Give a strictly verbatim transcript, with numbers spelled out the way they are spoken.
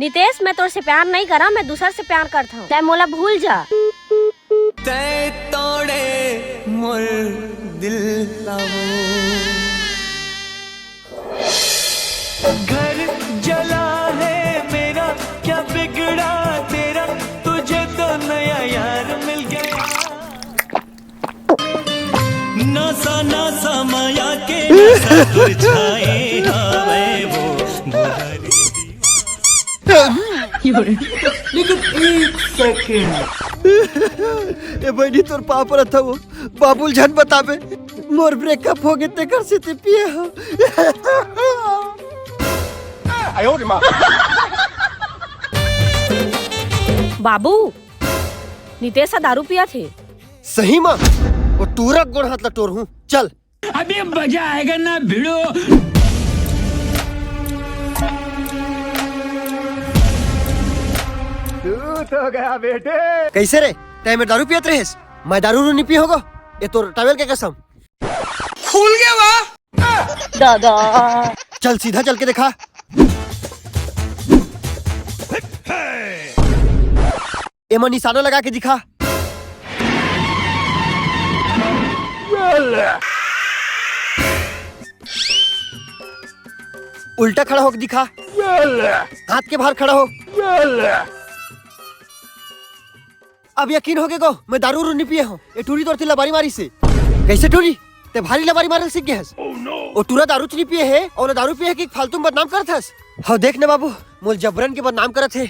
नितेश, मैं तोर से प्यार नहीं करा, मैं दूसर से प्यार करता हूँ। तै मोला भूल जा। तै तोड़े मोर दिल ला वो। घर जला है मेरा, क्या बिगड़ा तेरा, तुझे तो नया यार मिल गया। नसा नसा माया के नसा तुर छाए हवे वो बुहारी। लेकिन एक सेकंड। ए बहिनी, तोर पाँव परत हवं, बाबू ल झन बताबे, मोर ब्रेकअप होगे तेकर सेती पिए हंव। बाबू, नितेश ह दारू पियत हे। सही म? ओ टूरा गोड़ हाथ ला टोरहूं। चल। अभी मजा आएगा ना भिड़ो। कइसे रे? तैं मेर दारू पियत रहेस? मैं दारू नइ पिए हों गा। ए तोर टॉवेल के कसम। खुल गया वाह। दादा। चल सीधा चल के देखा। एमा निशाना लगा के दिखा। उल्टा खड़ा होके दिखा। हाथ के बाहर खड़ा हो। अब यकीन होगे गा, मैं दारू उरू नइ पिए हों। ए टूरी तोर ती लबारी मारिस हे। कइसे टूरी? तैं भारी लबारी मारे ल सीख गे हस। ओ टूरा दारू च नइ पिए हे, अउ ओला दारू पिए हे कि फालतू म बदनाम करत हस। हव देख न बाबू, मोला जबरन के बदनाम करत हे।